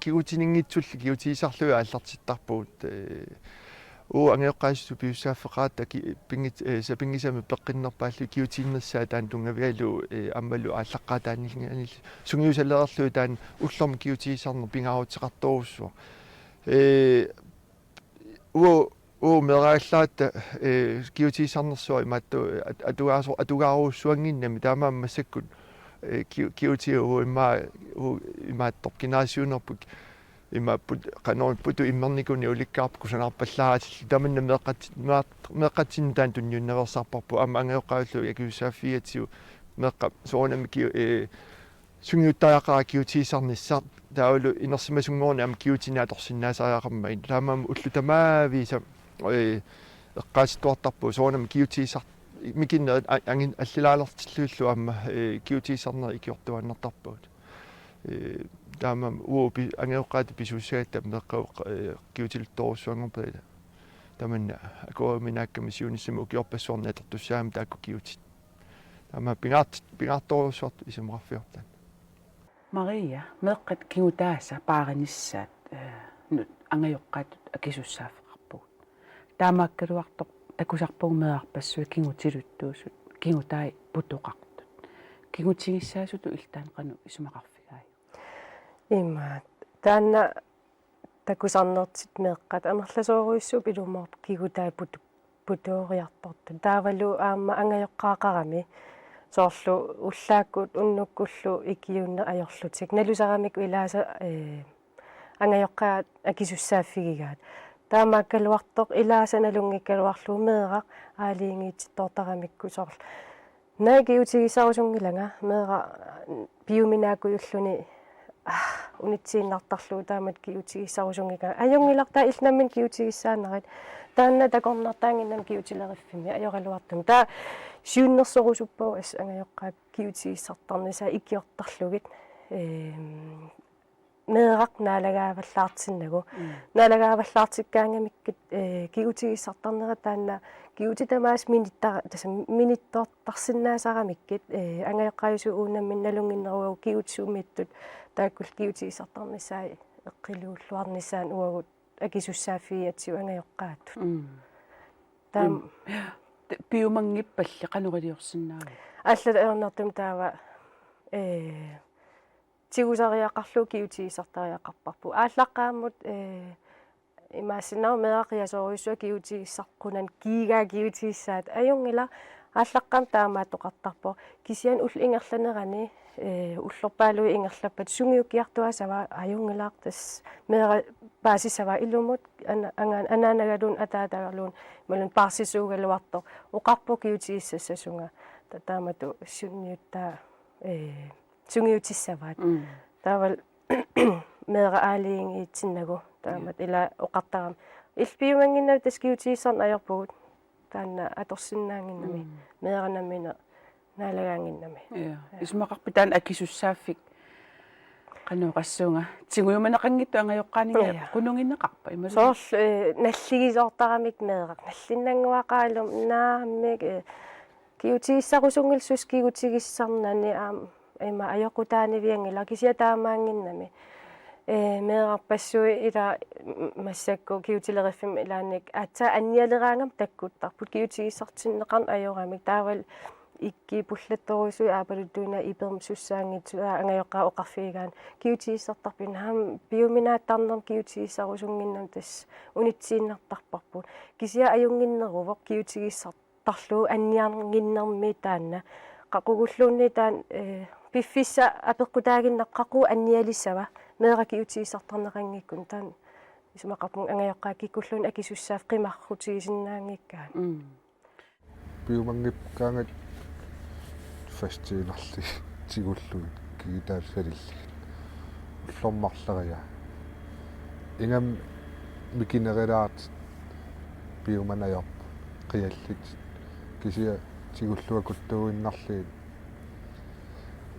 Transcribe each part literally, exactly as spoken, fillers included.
kigutininngitsulli kigutigisarlugit aallartittarpugut, ee, uagut angajoqqaasutut pisussaaffeqaratta ki-, pinngit-, ee, sapinngisamik peqqinnerpaallugit kigutiinnersaat taanna tunngavigalugu, ee, aammalu aallaqqaataaninngaanniilli sungiusalereerlugit taanna ullormut kigutigisarneq pingaaruteqartorujussuuvoq. Ee, uagut, uagut meeraagallaratta, ee, kigutigisarnersuaq imaattoq at-, atugaaso-, atugaarujussuannginnami, taamaammat massakkut, ee, kigu-, kigutigut uagut immaqa, uagut imaattoq kinaassiunerput imaapput qanoq putut immernikunik ulikkaarput kusanarpallaaratillu, tamanna meeqqat-, meeq-, meeqqatsinnut taanna tunniunnaveersaarparput, aamma angajoqqaavillu akisussaaffigigatsigu meeqqat soorunami kigu-, ee, sungiuttariaqarput kigutigissarnissaq, taavalu inersimasunngornermi aamma kigutinik atorsinnaasariaqarmat. Taamaammat ullut tamaviisa, ee, eqqaasittuartarpugut soorunami kigutigissar-, mikinnerit a-, angin-, allilaalertillugillu aamma, ee, kigutigissarnerit ikiortuaannartarpagut. Ee, taamaammat uagut pi-, angajoqqaatut pisuussagatta meeqqagut, ee, kigutiluttorujussuanngorput, tamanna akuerinnginnakku siunissami ukiorpassuarni atortussaagami taakku kigutit. Taamaammat pingaart-, pingaartorujussuartut isumaqarfiortaat. Maria, meeqqat kigutaasa paarinissaat, ee, nu-, angajoqqaatut akisussaaffeqarpugut. Taamaakkaluartoq takusarpugut meerarpassuit kigutiluttuusut, kigutai putoqartut. Kigutigissaasutut illit taanna qanoq isumaqarfigaajuk? Imaat. Taanna takusarnertit meeqqat amerlasoorujussuupput ilumoorpoq kigutai putu-, putuuriartortut. Taavalu aamma angajoqqaaqarami soorlu ullaakkut unnukkullu ikiuunneq ajorlutik. Nalusaramik ilaasa, ee, angajoqqaat akisussaaffigigaat. Taamaakkaluartoq ilaasa nalunngikkaluarlugu meeraq aalajangiitittoortaramikku soorlu: Naak kigutigissarusunngilanga, meeraq piuminaakkujulluni, ah, unitsiinnartarlugu taamatut kigutigissarusunngikanga. Ajunngilaq, taava illit nammineq kigutigissaannarit. Taanna takornartaannginnami kigutileriffimmi ajoraluartumik. Taava siunnersorusuppagu assut angajoqqaat kigutigissartarnissaat ikiortarlugit. Ehm, meeraq naalagaavallaartinnagu. Mm. Naalagaavallaartikkaangamikkit, ee, kigutigissartarnera taanna kigutit tamaasa minitta-, tassa minittoortarsinnaasaramikkit, ee, angajoqqaajusut uagut nammineq nalunnginnerugagut kigutit sumiittut taakkullu kigutigissartarnissaat eqqiluulluarnissaannut uagut akisussaaffigigatsigu angajoqqaatut. Mm. Taam- Mm. Te-, piumanngippalli qanoq iliorsinnaaviuk? Allat ajornartumik taava, ee, tigusariaqarlugu kigutigissartariaqarparput. Aallaqqaammut, ee, imaassinnaavoq meeraq qiasoorujussuaq kigutigissaqqunanik kiigaa kigutigissaat. Ajunngilaq, aallaqqaammut taamaattoqartarpoq. Kisianni ullut ingerlaneranni, ee, ullorpaaluit ingerlappata sungiukkiartuaassavat, ajunngilaq, tassa meeraq paasissava ilumut ana-, angaan-, anaanagaluunniit ataatagaluunniit imaluunniit paarsisuugaluartoq oqarpoq kigutigissassasunga. Ta-, taamatut sunniuttaa, ee, sungiutissavaat. Mm. Taavalu meeraq aalajangiitinnagu taamatut, ja, ila oqartarami: Illit piumannginnavit, tassa kigutigissarneq ajorpugut. Taanna atorsinnaannginnami. Mm. Meeraq nammineq naalagaannginnami. Ja. Ja. Isumaqarpit taanna akisussaaffik qanoq oqassuunga? Tigujumaneqanngitsoq angajoqqaaninngaanniit, ja, qunugineqarpa imaluunniit? Soorlu, ee, nalligisoortaramik meeraq. Nallinnannguaqaaq ilumut naamik, ee, kigutigissarusunngilaq, suut kigutigissarnani aamma ima ajoqutaanivianngilaq, kisianni taamaannginnami. Ee, meerarpassuit ila, m-, massakkut kigutileriffimmi ilaannik aatsaat annialeraangama takkuttarput kigutigissartinneqarneq ajoramik. Taavalu ikki pullattorujusuit aappaluttuinnaq ipermik sussaanngitsut, aa, angajoqqaat oqarfigigaanni: Kigutigissartarpit? Naamik, piuminaattarnermi kigutigissarusunnginnami, tassa unitsiinnartarparput. Kisianni ajunnginneruvoq kigutigissar- tarlugu anniarnginnermi taanna. Qaqugulluunniit taanna, ee, piffissaq apeqqutaaginnarpoq: Qaqugu annialissava meeraq kigutigissartarneqanngikkunik? Taanna isumaqarpunga angajoqqaat kikkulluunniit akisussaaffik qimarrutigisinnaanngikkaanni. Mm. Piumanngippakkaangat fastiinerli tigullugit kigutaasut salillugit. Ullormut arlariga. Ingammik mikinerulaartut piumanajorput qiallutik. Kisianni tigulluakuttuuinnarlugit.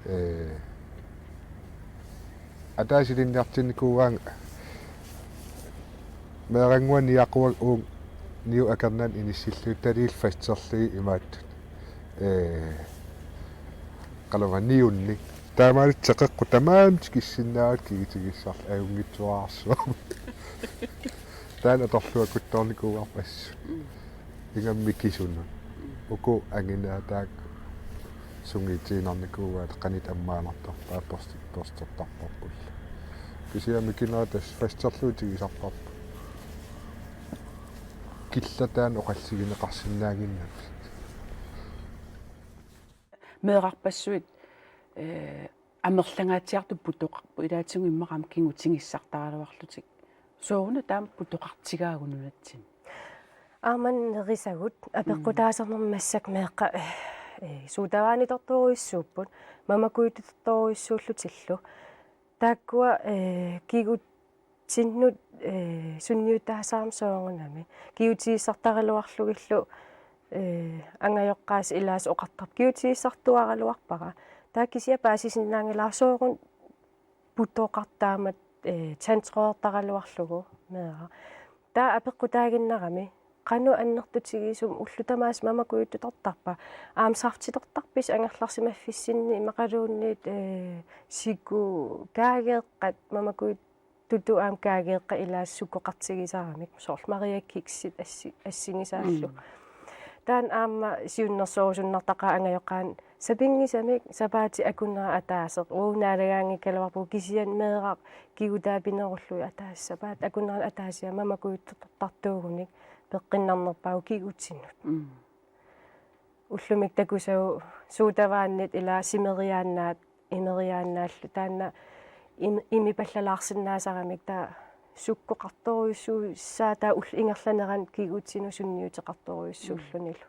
Ee, ataaseq ilinniartinnikuugaanga meerannguaq niaquagut uunga niut akornanni inissillugit, taliillu fasterlugit imaattut. Ee, qanormaa niunni. Taamaattoq teqeqqut tamaasa tikissinnaavatit kigutigissarlu ajunngitsuararsuarmik. Taanna atorluakuttoornikuuarput assut. Ingammik kisunut. Uku anginaa taakku sungiutiinnarnikuuaat qanoq ammaanartarpaat børsti-, børstertarparpullu. Kisianni mikinerata tassa fasterlugit tigusarparput. Killataani oqalligineqarsinnaannginnami. Meerarpassuit, eh, amerlangaatsiartut putoqarput ilaatigut immaqa aamma kigutigissartaraluarlutik. Sooruna taama putoqartigaagut nunatsinni? Aamma nerisagut apeqqutaasarnermi massakkut meeqqat, eh, suutavaanitortorujussuupput, mamakujuttortorujussuullutillu. Taakkua, eh, kigut- -tinnut, eh, sunniutaasaramik soorunami. Kigutigissartaraluarlugillu, eh, angajoqqaasi ilaasa oqartarput. Kigutigissartuaraluarpara. Taava kisianni paasisinnaanngilara sooruna putoqartarmat, eh, tandtrådertaraluarlugu meeraq. Taava apeqqutaaginnarami. Qanoq annertutigisumik ullut tamaasa mamakujuttortarpa. Aamma saftitortarpisi angerlarsimaffissinni imaluunniit, eh, siku kaageeqqat mamakujut- -tutut aamma kaageeqqat ilaasa sukkoqartigisaramik soorlu Maria Kicksit assi-, assigisaallu. Mm. Taanna aamma siunnersuusunnartaqaaq angajoqqaani sapinngisamik sapaatip akunnera ataaseq. Uu naalagaanngikkaluarpugut kisianni meeraq kigutaapinerullugit ataaseq sapaatip akunnera ataaseq mamakujuttortartuugunik peqqinnarnerpaavoq kigutinut. Mm. Ullumi takusagut suutavaannit ilaa simeriaannaat, imeriaannaallu taanna im-, imipallalaarsinnaasaramik taava sukkoqartorujussuussaaq taava ullup ingerlanerani kigutinut sunniuteqartorujussuullunilu.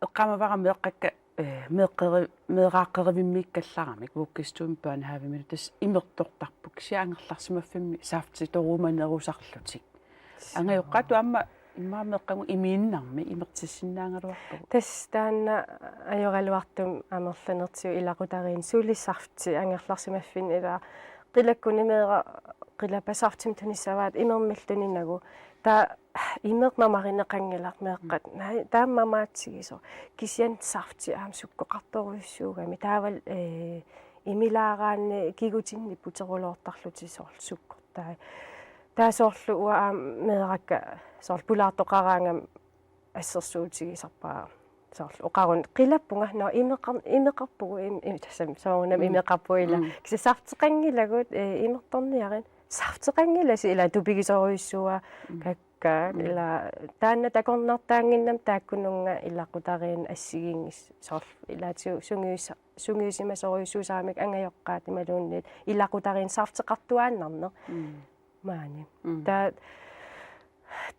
Eqqaamavara meeqqakka, eh, meeqqeri-, meeraaqqerivimmikkallaramik vuggestue børnehavemilu tassa imertortarput kisianni angerlarsimaffimmi saftitorumanerusarlutik. Angajoqqaatut aamma immaqa meeqqagut imiinnarmik imertissinnaagaluarpagut. Tassa taanna ajoraluartumik amerlanertigut ilaqutariinni suli safti angerlarsimaffinni ilaa qilakkuni meeraq qilappoq saftimik tunissavaat imermillu tuninagu. Taava imeq mamarineqanngilaq meeqqat. Mm. Naa, taama mamaatsigisoq. Kisianni safti aamma sukkoqartorujussuugami. Taavalu, eh, imilaaraanni kigutinni puteruloortarlutik soorlu sukkortai. Taava soorlu uanga aamma meerakka soorlu pulaartoqaraangama assersuutigisarpara. Soorlu oqarunnaarpunga, nå, imeqar-, imeqarpugut, im-, im-, tassami soorunami Mm. imeqarpugut ilaa. Mm. Kisianni safteqanngilagut, eh, imertorniarit, safteqanngilasi ilaa tupigisorujussuuakka, Mm. ilaa taanna takornartaannginnami taakkununnga ilaqutariinni assigiinngis-, soorlu ilaatigut sungiusa-, sungiusimasorujussuusaramik angajoqqaat imaluunniit ilaqutariinni safteqartuaannarneq. Mm. Maani. Mm. Taa-,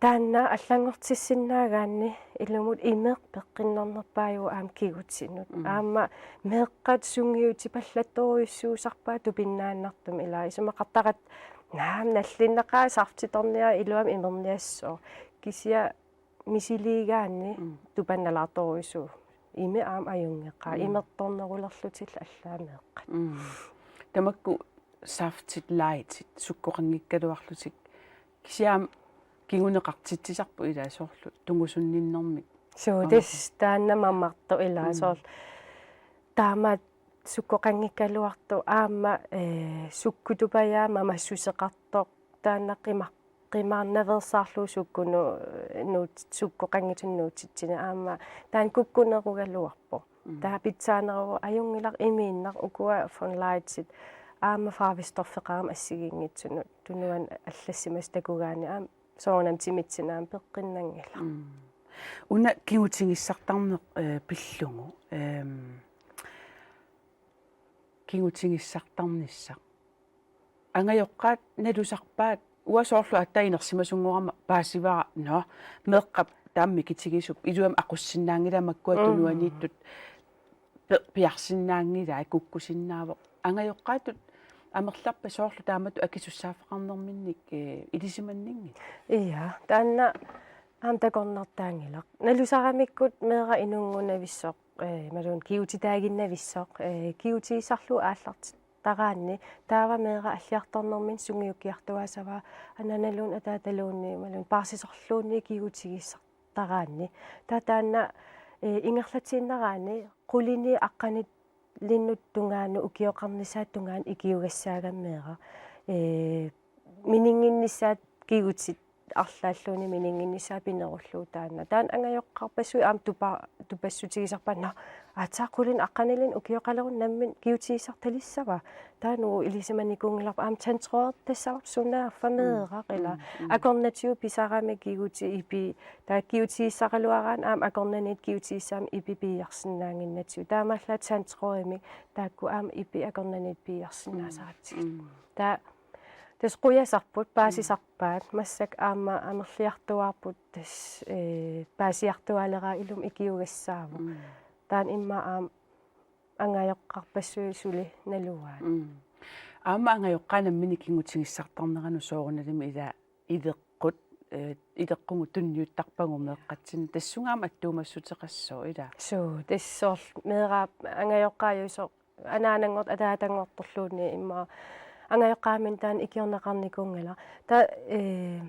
taanna allanngortissinnaagaanni ilumut imeq peqqinnarnerpaajuvoq aamma kigutinut. Mm. Aamma meeqqat sungiutipallattorujussuusarpaat tupinnaannartumik ilaa isumaqartaratta naamik nallinnaqaaq saftitorniaq iluamik imerniassooq. Kisianni misiliigaanni Mm. tupannalaartorujussuuvoq. Imeq aamma ajunngeqaaq. Mm. Imertornerulerlutillu allaat meeqqat. Mm. Tamakku saftit lightit sukkoqanngikkaluarlutik. Kisianni kinguneqartitsisarput ilaa soorlu tungusunninnermik. Suu, Aamma. Tassa taanna mamartoq ilaa Mm. soorlu. Taamaattoq sukkoqanngikkaluartoq aamma, eh, sukkutupajaaq mamassuseqartoq taanna qima-, qimaarnaveersaarlugu sukkunut, eh, nuut-, sukkoqanngitsunik nuutsitsineq aamma taanna kukkunerugaluarpoq. Mm. Taava pitsaaneruvoq ajunngilaq imiinnaq ukua Fun Lightsit aamma farvestoffeqarami assigiinngitsunut tunuani allassimasut takugaanni aamma soorunami timitsinnut aamma peqqinnanngilaq. Mm. Una kigutigissartarneq, eh, pillugu, ehm, kigutigissartarnissaq. Angajoqqaat nalusarpaat uanga soorlu aatsaat inersimasunngorama paasivara, nå, meeqqap taama mikitigisup iluamik aqussinnaanngilaa makkua Mm. tunuaniittut pe-, piarsinnaanngilai kukkusinnaavoq. Angajoqqaatut amerlarpat soorlu taamatut akisussaaffeqarnerminnik, eh, ilisimanninngilaq? Ia, taanna aamma takornartaanngilaq. Nalusaramikkut meeraq inunngunavissoq, eh, imaluunniit kigutitaaginnavissoq, eh, kigutigissarlugu aallartittaraanni, taava meeraq alliartornerminni sungiukkiartuaasavaa, ananaluunniit ataataluunniit, imaluunniit paarsisorluunniit kigutigissartaraanni. Taava taanna, eh, ingerlatiinnaraanni, qulini aqqani akornanilinnut tungaanut ukioqarnissaata tungaanut ikiugassaagami meeraq. Ee, mininnginnissaat kigutit arlaalluunniit mininnginnissaat pinerullugu taanna. Taanna angajoqqaarpassuit aamma tupa-, tupassutigisarpaat, nå, aatsaat qulinik aqqanilinnik ukioqaleruni nammineq kigutigissartalissava? Taanna uagut ilisimanikuunngilarput aamma tandtrådittassavarput sunaaffa meeraq ila. Mm, mm. Akornatigut pisarami kigutit ipi-, taava kigutigissaqaluaraanni aamma akornanniit kigutigissavarput ipi piiarsinnaannginnatsigu. Taamaallaat tandtrådimik taakku aamma ipi akornanniit piiarsinnaasaratsigit. Mm, mm. Taava tassa qujasarput paasisarpaat, massakkut aamma amerliartuaarput tassa, ee, paasiartuaaleraat ilumut ikiugassaavoq. Mm. Taanna immaqa aamma angajoqqaarpassuit suli naluaat. Mm. Aamma angajoqqaat nammineq kigutigissartarneranut soorunalimi ila ileqqut, ee, ileqqugut tunniuttarpagut meeqqatsinni. Tassunga aamma attuumassuteqassooq ila. Suu, tassa soorlu meeraq angajoqqaajusoq anaananngortoq ataatanngortorluunniit immaqa angajoqqaamini taanna ikiorneqarnikuunngilaq. Taava, ee,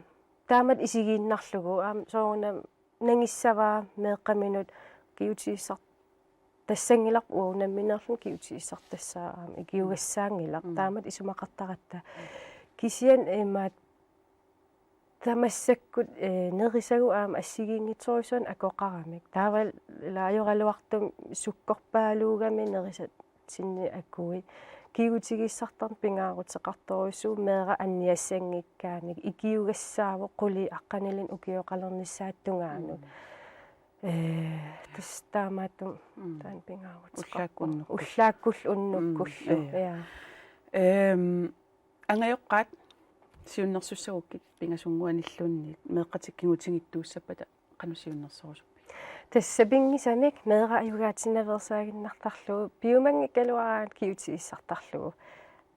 taamatut isigiinnarlugu aamma soorunami nangissavaa meeqqaminut kigutigissartassanngilarput, uagut nammineerluni kigutigissartassaaq aamma ikiugassaanngilaq. Mm. Taamatut isumaqartaratta. Kisianni imaattoq massakkut, ee, nerisagut aamma assigiinngitsorujussuarnik akoqaramik. Taava ila ajoraluartumik sukkorpaaluugami nerisatsinnik akui. Kigutigissartarneq pingaaruteqartorujussuuvoq meeraq anniassanngikkaanni. Ikiugassaavoq qulinik aqqanilinnik ukioqalernissaata tungaanut. Mm. Ee, tassa taamaattumik Mm. taanna pingaaruteqarpoq. Ullaakkut unnukkullu. Ullaakkut unnukkullu. Mm, ja. Ja. Ehm, angajoqqaat siunnersussagukkit pingasunnguanilluunniit meeqqatik kigutigittuussappata qanoq siunnersorusuppit? Tassa sapinngisamik meeraq ajugaatinnaveersaaginnartarlugu piumanngikkaluaraangat kigutigissartarlugu.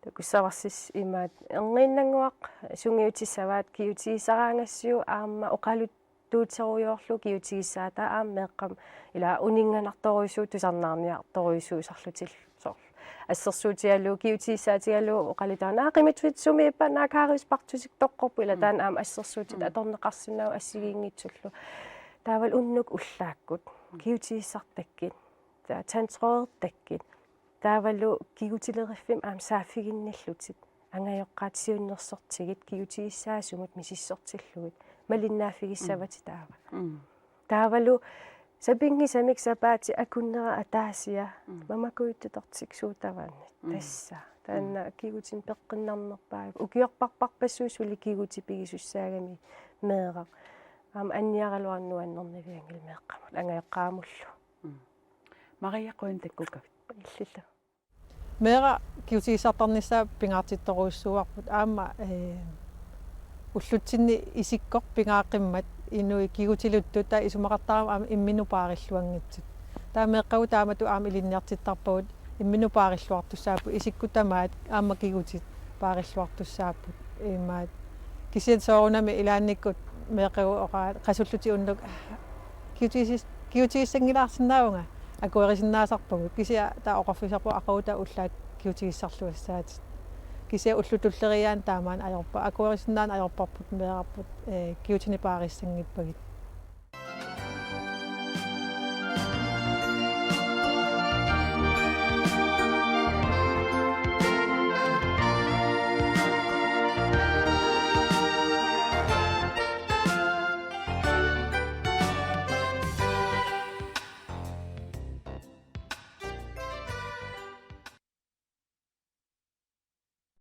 Takussavarsissi imaattoq erniinnannguaq sungiutissavaat kigutigissaraangassiuk aamma oqaluttuuterujoorlugu kigutigissaataa aamma meeqqamut ila uninnganartorujussuuvoq tusarnaarniartorujussuusarlutillu soorlu. Assersuutigalugu kigutigissaatigalugu oqaluttuaannarpoq: Aa, qimitsuit sumiippat, naak Kaaris partusik toqqorpoq, ila Mm. taanna aamma assersuutit Mm. atorneqarsinnaavoq assigiinngitsullu. Taavalu unnukkut ullaakkut. Mm. Kigutigissartakkit. Taava tandtrådertakkit. Taavalu kigutileriffimmi aamma saaffiginnillutit. Angajoqqaat siunnersortigit kigutigissaasumut misissortillugit. Malinnaaffigissavatit taava. Mm. Taavalu sapinngisamik sapaatip akunnera ataasia Mm. mamakujuttut tortiksuutavaannit Mm. tassa. Taanna Mm. kigutinik peqqinnarnerpaavoq. Ukiorparparpassuit suli kigutit pigisussaagami meeraq. Aamma anniaraluarneq nuannernavianngilaq meeqqamut angajoqqaamullu. Mm. Maria, qujanaq takkukkavit. Illillu. Meeraq kigutigissartarnissaa pingaartittorujussuuarput aamma, ee, ullutsinni isikkoq pingaaqqimmat inuit kigutiluttut taava isumaqartarami aamma imminut paarilluanngitsut. Taava meeqqagut taamatut aamma ilinniartittarpagut imminut paarilluartussaapput, isikkut tamaat aamma kigutit paarilluartussaapput. Imaat kisianni soorunami ilaannikkut meeqqagut oqaat qasullutik unnukkut kigutigisis-, kigutigissanngilaarsinnaavunga akuerisinnaasarpagut. Kisianni taava oqarfigisarpagut aqagu taava ullaakkut kigutigissarluassaatit. Kisianni ullut tulleriiaanni taamaanneq ajorpara. Akuerisinnaaneq ajorparput meerarput, ee, kigutinik paarissanngippagit.